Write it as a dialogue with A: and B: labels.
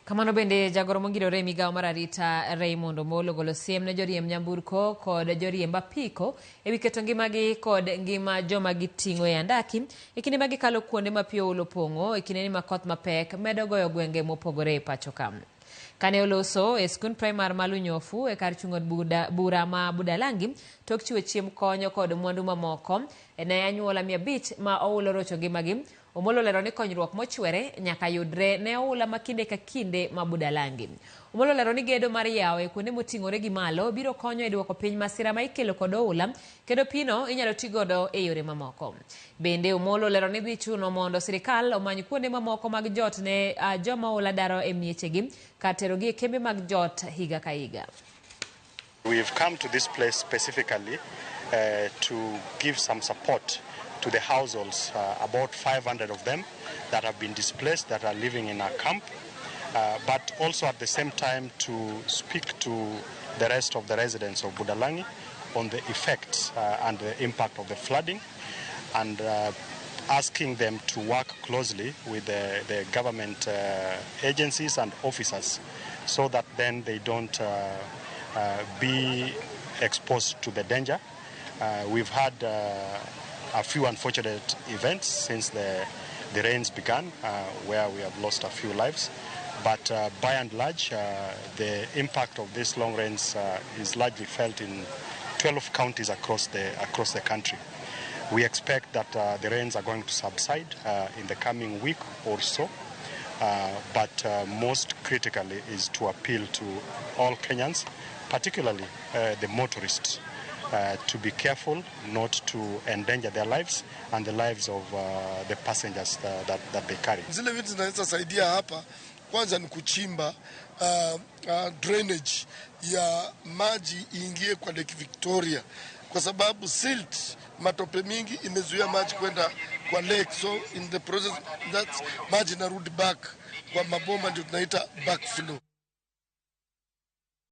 A: Kamano bende jagoro mongirore e migawo mar arita Raymond Omolo ogolo siem ne joriemb nyamburko kod joriemb apiko ewi keto ngimagi kod ngima joma giting'o e andaki e kinde ma gikalo kuonde ma pi oula opong'o e kindeni ma koth mapek medo goyo gwenge mopogore e pacho ka. Kane oloso e skund primar ma Lunyofu e kar chung' od bura ma Budalangi tok chiwo chiemb konyo kod mwandu mamoko ne anyuola 500 ma oula orocho ngimagi, Omolo olero ni konyruok mochwere nyaka yudre ne oula ma kinde ka kinde ma Budalangi. Omolo olero ni gedo mar yawo e kuonde moting'ore gi malo biro konyo e duoko piny masira ma ikelo kod oula kendo pino inyalo ti godo e yore mamoko. Bende Omolo olero ni dhi chuno mondo sirikal omany kuonde mamoko mag jot ne joma oula daro e miechegi kar terogi e kembe mag jot higa ka higa.
B: We've come to this place specifically to give some support to the households, about 500 of them that have been displaced, that are living in our camp, but also at the same time to speak to the rest of the residents of Budalangi on the effects and the impact of the flooding, and asking them to work closely with the government agencies and officers so that then they don't be exposed to the danger. We've had a few unfortunate events since the rains began, where we have lost a few lives. But by and large, the impact of these long rains is largely felt in 12 counties across the country. We expect that the rains are going to subside in the coming week or so. But most critically is to appeal to all Kenyans, particularly the motorists, to be careful not to endanger their lives and the lives of the passengers that they carry.
C: Zile vitu zinaweza saidia hapa kwanza ni kuchimba drainage ya maji iingie kwa Lake Victoria, kwa sababu silt, matope mingi imezuia maji kwenda kwa lake, so in the process that maji inarudi back kwa mabomba, ndio tunaita backflow.